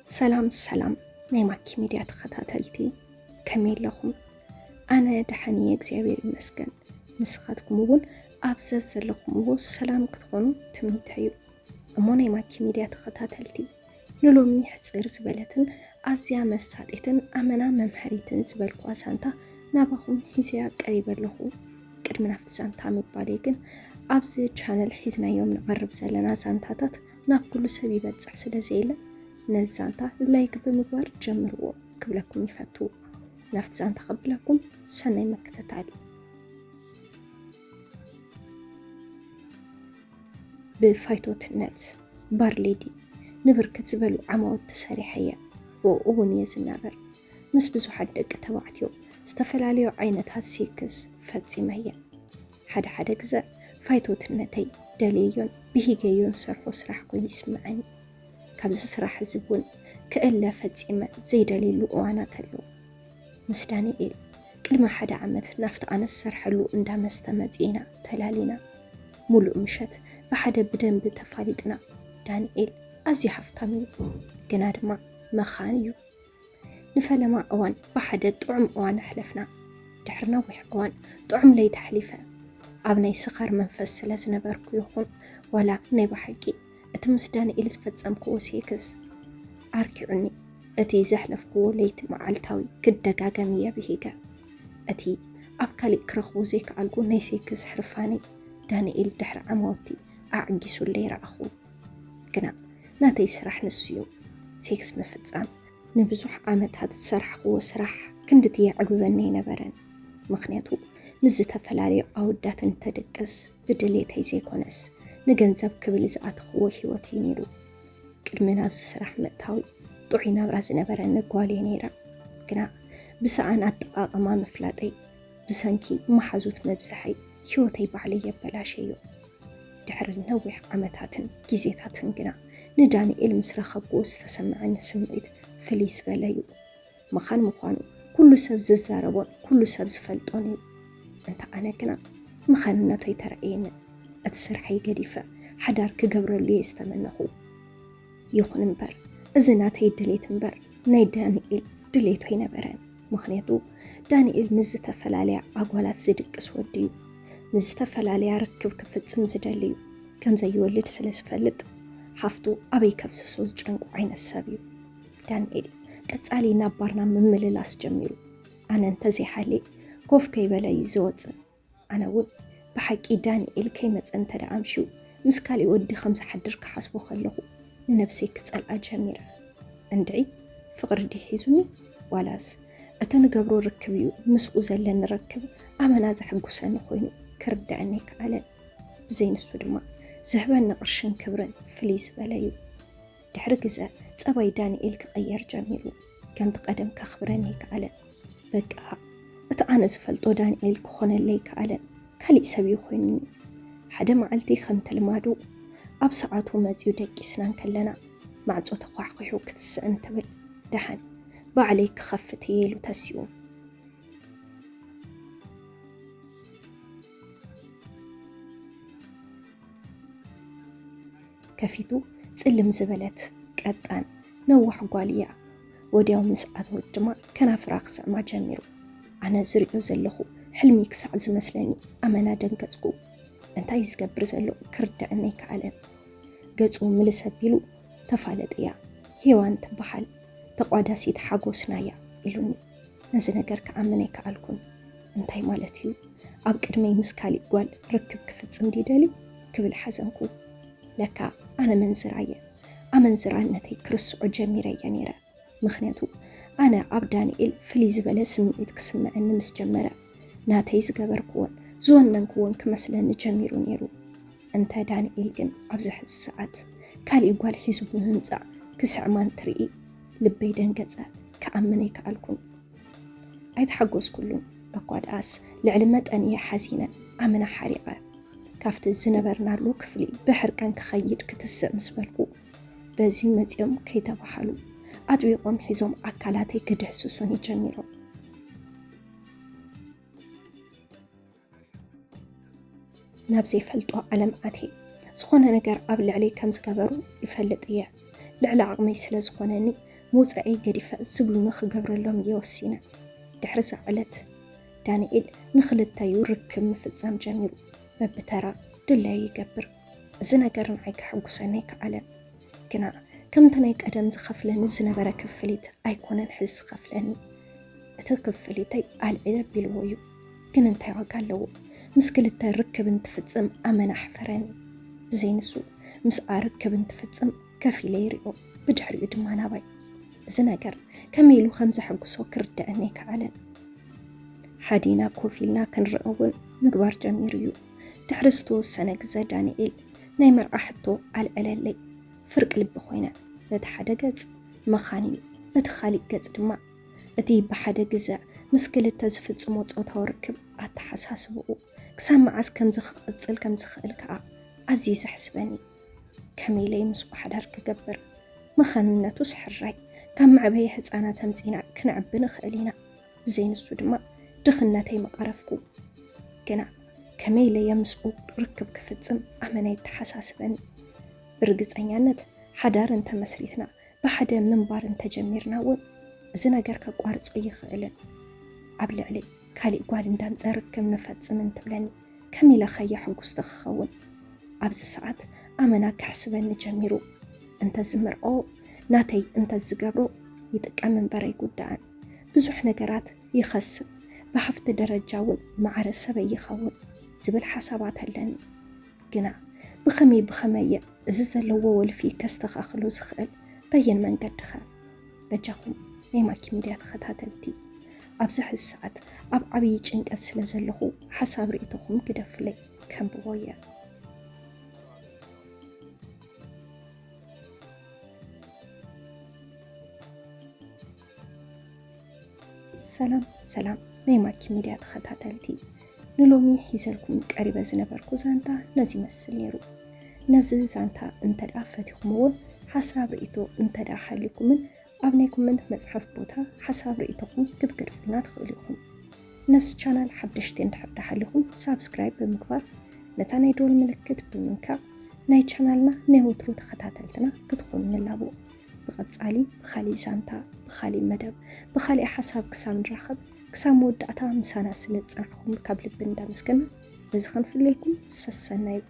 ሰላም ሰላም ናይ ማኪ ሚድያ ተኸታተልቲ፣ ከመይ ኣለኹም? ኣነ ደሓን እየ እግዚኣብሔር ይመስገን። ንስኻትኩም እውን ኣብ ዘዘለኹምዎ ሰላም ክትኾኑ ትምኒተይ እዩ። እሞ ናይ ማኪ ሚድያ ተኸታተልቲ፣ ንሎሚ ሕፅር ዝበለትን ኣዝያ መሳጢትን ኣመና መምሃሪትን ዝበልኩዋ ዛንታ ናባኹም ሒዘያ ቀሪበ ኣለኹ። ቅድሚ ናብቲ ዛንታ ምባለይ ግን፣ ኣብዚ ቻነል ሒዝናዮም ንቐርብ ዘለና ዛንታታት ናብ ኩሉ ሰብ ይበፅሕ ስለ ዘየለ፣ ነዚ ዛንታ ላይክ ብምግባር ጀምርዎ ክብለኩም ይፈቱ። ናብቲ ዛንታ ከብለኩም፣ ሰናይ ምክትታል። ብፋይቶትነት ባርሌዲ ንብርክት ዝበሉ ዓማውት ተሰሪሐ እየ። ብኡ እውን እየ ዝናበር። ምስ ብዙሓት ደቂ ተባዕትዮ ዝተፈላለዩ ዓይነታት ሴክስ ፈጺመ እየ። ሓደ ሓደ ግዘ ፋይቶትነተይ ደልየዮን ብሂገዮን ዝሰርሖ ስራሕ ኮይኑ ይስምዐኒ። ካብዚ ስራሕ እዚ እውን ክእለ ፈጺመ ዘይደልየሉ እዋናት ኣለዉ። ምስ ዳንኤል ቅድሚ ሓደ ዓመት ናብቲ ኣነ ዝሰርሐሉ እንዳ መስተ መጺእና ተላሊና። ሙሉእ ምሸት ብሓደ ብደንቢ ተፋሊጥና። ዳንኤል ኣዝዩ ሃፍታም እዩ፣ ግና ድማ መኻን እዩ። ንፈለማ እዋን ብሓደ ጥዑም እዋን ኣሕለፍና። ድሕሪ ነዊሕ እዋን ጥዑም ለይቲ ኣሕሊፈ። ኣብ ናይ ስኻር መንፈስ ስለ ዝነበርኩ ይኹን ዋላ ናይ ብሓቂ እቲ ምስ ዳንኤል ዝፈጸምክዎ ሴክስ ኣርኪዑኒ፣ እቲ ዘሕለፍክዎ ለይቲ መዓልታዊ ክደጋገም እየ ብሂገ። እቲ ኣብ ካሊእ ክረኽቦ ዘይከኣልኩ ናይ ሴክስ ሕርፋነይ ዳንኤል ድሕሪ ዓማውቲ ኣዕጊሱለይ ረኣኹ። ግና ናተይ ስራሕ ንሱ እዩ። ሴክስ ምፍጻም ንብዙሕ ዓመታት ዝሰራሕክዎ ስራሕ ክንድቲ የዕግበኒ ኣይነበረን። ምኽንያቱ ምስ ዝተፈላለዩ ኣወዳት እንተድቅስ ብድሌተይ ዘይኮነስ ንገንዘብ ክብል ዝኣተኽዎ ህይወት እዩ ነይሩ። ቅድሚ ናብዚ ስራሕ ምእታዊ ጥዑይ ናብራ ዝነበረኒ ጓል እየ ነይረ። ግና ብሰኣን ኣጠቓቕማ ምፍላጠይ ብሰንኪ መሓዙት ምብዛሐይ ህይወተይ ባዕለይ የበላሸዮ። ድሕሪ ነዊሕ ዓመታትን ግዜታትን ግና ንዳንኤል ምስ ረኸብኩዎ ዝተሰምዐኒ ስምዒት ፍልይ ዝበለ እዩ። መኻን ምዃኑ ኩሉ ሰብ ዝዛረቦን ኩሉ ሰብ ዝፈልጦን እዩ። እንተ ኣነ ግና መኻንነቱ ኣይተረእየንን። እቲ ስርሐይ ገዲፈ ሓዳር ክገብረሉ እየ ዝተመነኹ። ይኹን እምበር እዚ ናተይ ድሌት እምበር ናይ ዳንኤል ድሌቱ ኣይነበረን። ምኽንያቱ ዳንኤል ምስ ዝተፈላለያ ኣጓላት ዝድቅስ ወዲ እዩ። ምስ ዝተፈላለያ ርክብ ክፍጽም ዝደሊ እዩ። ከም ዘይወልድ ስለ ዝፈልጥ ሓፍቱ ኣበይ ከፍስሶ ዝጨንቆ ዓይነት ሰብ እዩ። ዳንኤል ቀጻሊ ናብ ባርና ምምልላስ ጀሚሩ። ኣነ እንተዘይሃልየ ኮፍ ከይበለ እዩ ዝወጽእ። ኣነ እውን ብሓቂ ዳንኤል ከይመጸ እንተ ደኣ ኣምሽዩ ምስ ካሊእ ወዲ ከም ዝሓድር ክሓስቦ ከለኹ ንነብሰይ ክጸልኣ ጀሚረ። እንድዒ ፍቕሪ ድዩ ሒዙኒ ዋላስ እቲ ንገብሮ ርክብ እዩ ምስኡ ዘለኒ ርክብ ኣመና ዘሐጉሰኒ ኮይኑ ክርደኣኒ ኣይከኣለን። ብዘይ ንሱ ድማ ዝህበኒ ቅርሽን ክብርን ፍልይ ዝበለ እዩ። ድሕሪ ግዘ ጸባይ ዳንኤል ክቕየር ጀሚሩ። ከምቲ ቀደም ከኽብረኒ ኣይከኣለን። በቃ እቲ ኣነ ዝፈልጦ ዳንኤል ክኾነለይ ኣይከኣለን። ካሊእ ሰብ እዩ ኮይኑኒ። ሓደ መዓልቲ ከምቲ ልማዱ ኣብ ሰዓቱ መጺኡ ደቂስና እንከለና ማዕጾ ተኳሕኲሑ ክትስእ እንትብል ደሓን ባዕለይ ክኸፍት እየ ኢሉ ተሲኡ። ከፊቱ ጽልም ዝበለት ቀጣን ነዋሕ ጓል እያ። ወዲያው ምስ ኣተወት ድማ ከናፍራ ክስዕማ ጀሚሩ። ኣነ ዝሪኦ ዘለኹ ሕልሚ ክሳዕ ዝመስለኒ ኣመና ደንገጽኩ። እንታይ ዝገብር ዘሎ ክርደኣኒ ኣይከኣለን። ገጹ ምልስ ኣቢሉ ተፋለጥያ፣ ሄዋን ትበሃል ተቋዳሲት ሓጎስናያ ኢሉኒ። ነዚ ነገር ክኣምን ኣይከኣልኩን። እንታይ ማለት እዩ? ኣብ ቅድመይ ምስ ካሊእ ጓል ርክብ ክፍጽም ድዩ ደልዩ? ክብል ሓዘንኩ። ለካ ኣነ መንዝራ እየ። ኣመንዝራነተይ ክርስዖ ጀሚረ እየ ነይረ። ምኽንያቱ ኣነ ኣብ ዳንኤል ፍልይ ዝበለ ስምዒት ክስምዐኒ ምስ ጀመረ፣ ናተይ ዝገበርክዎን ዝወነንክዎን ክመስለኒ ጀሚሩ ነይሩ። እንተ ዳንኤል ግን ኣብዚ ሕዚ ሰዓት ካሊእ ጓል ሒዙ ብምምጻእ ክስዕማ እንትርኢ ልበይ ደንገጸ፣ ክኣምን ኣይከኣልኩን። ኣይተሓጎስኩሉን። እኳ ደኣስ ልዕሊ መጠን እየ ሓዚነ፣ ኣመና ሓሪቐ። ካብቲ ዝነበርናሉ ክፍሊ ብሕርቀን ክኸይድ ክትስእ ምስ በልኩ፣ በዚ መጺኦም ከይተባሃሉ ኣጥቢቖም ሒዞም ኣካላተይ ክድህስሱኒ ጀሚሮም። ናብ ዘይፈልጦ ዓለም ኣትየ። ዝኾነ ነገር ኣብ ልዕለይ ከም ዝገበሩ ይፈልጥ እየ። ልዕሊ ዓቕመይ ስለ ዝኾነኒ ምውጻኤይ ገዲፈ ዝብሉኒ ክገብረሎም እየ ወሲነ። ድሕሪ እዛ ዕለት ዳንኤል ንኽልተዩ ርክብ ምፍጻም ጀሚሩ። በብተራ ድላዩ ይገብር። እዚ ነገር ንዓይ ከሐጉሰኒ ኣይከኣለን። ግና ከምቲ ናይ ቀደም ዝኸፍለኒ ዝነበረ ክፍሊት ኣይኮነን ሕዚ ዝኸፍለኒ። እቲ ክፍሊተይ ኣልዒለ ኣቢልዎ እዩ። ግን እንታይ ዋጋ ኣለዎ? ምስ ክልተ ርክብ እንትፍጽም ኣመና ኣሕፈረኒ። ብዘይ ንሱ ምስኣ ርክብ እንትፍጽም ከፊለ ይሪኦ፣ ብድሕሪኡ ድማ ናባይ። እዚ ነገር ከመይ ኢሉ ከም ዘሐጉሶ ክርደአኒ ኣይከኣለን። ሓዲና ኮፍ ኢልና ክንርአ እውን ምግባር ጀሚሩ እዩ። ድሕሪ ዝተወሰነ ግዘ ዳንኤል ናይ መርዓ ሕቶ ኣልዐለለይ። ፍርቂ ልቢ ኮይነ፣ በቲ ሓደ ገጽ መኻን እዩ፣ በቲ ካሊእ ገጽ ድማ እቲ ብሓደ ግዘ ምስ ክልተ ዝፍጽሞ ጾታዊ ርክብ ኣተሓሳስባኡ ክሳብ መዓስ ከምዚ ክቕጽል ከም ዝኽእል ከኣ ኣዝዩ ዘሕስበኒ። ከመይ ኢለ ምስኡ ሓዳር ክገብር? መኻንነቱስ ሕራይ፣ ካብ መዕበዪ ህጻናት ኣምጺእና ክነዕቢ ንኽእል ኢና። ብዘይ ንሱ ድማ ድኽነተይ ምቐረፍኩ። ግና ከመይ ኢለ እየ ምስኡ ርክብ ክፍጽም ኣመና የተሓሳስበኒ። ብርግጸኛነት ሓዳር እንተመስሪትና፣ ብሓደ ምንባር እንተጀሚርና እውን እዚ ነገር ከቋርጾ ኣይኽእልን። ኣብ ልዕሊ ካሊእ ጓል እንዳምጸ ርክብ ንፈጽም እንትብለኒ ከመይ ኢለ ከየሕጉስቲ ክኸውን? ኣብዚ ሰዓት ኣመና ከሕስበኒ ጀሚሩ። እንተዝምርዖ ናተይ እንተዝገብሮ ይጥቀም እምበር ኣይጉዳእን። ብዙሕ ነገራት ይኸስብ፣ ብሃፍቲ ደረጃ እውን ማዕረ ሰበይ ይኸውን ዝብል ሓሳባት ኣለኒ። ግና ብኸመይ ብኸመይ እየ እዚ ዘለዎ ወልፊ ከስተኻኽሎ ዝኽእል? በየን መንገዲ ኸ? በጃኹም ናይ ማኪ ሚድያ ተኸታተልቲ፣ ኣብዚ ሕዚ ሰዓት ኣብ ዓብዪ ጭንቀት ስለ ዘለኹ ሓሳብ ርእይቶኹም ግደፉለይ፣ ከንብቦ እየ። ሰላም ሰላም ናይ ማኪ ሚድያ ተኸታተልቲ፣ ንሎሚ ሒዘልኩም ቀሪበ ዝነበርኩ ዛንታ ነዚ ይመስል ነይሩ። ነዚ ዛንታ እንተ ደኣ ፈቲኹምዎን ሓሳብ ርእይቶ እንተ ደኣ ሃልዩኩምን ኣብ ናይ ኮመንት መጽሓፍ ቦታ ሓሳብ ርእይቶኹም ክትገድፉልና ትኽእሉ ኢኹም። ነዚ ቻናል ሓደሽቲ እንድሕር ደኣ ሃሊኹም ሳብስክራይብ ብምግባር ነታ ናይ ደወል ምልክት ብምንካእ ናይ ቻናልና ናይ ወትሩ ተኸታተልትና ክትኾኑ ንላቦ። ብቐጻሊ ብኻሊእ ዛንታ፣ ብኻሊእ መደብ፣ ብኻሊእ ሓሳብ ክሳብ ንራኸብ፣ ክሳብ መወዳእታ ምሳና ስለ ዝጸናሕኩም ካብ ልቢ እንዳመስገና በዚ ክንፍለየኩም ሰሰናዩ።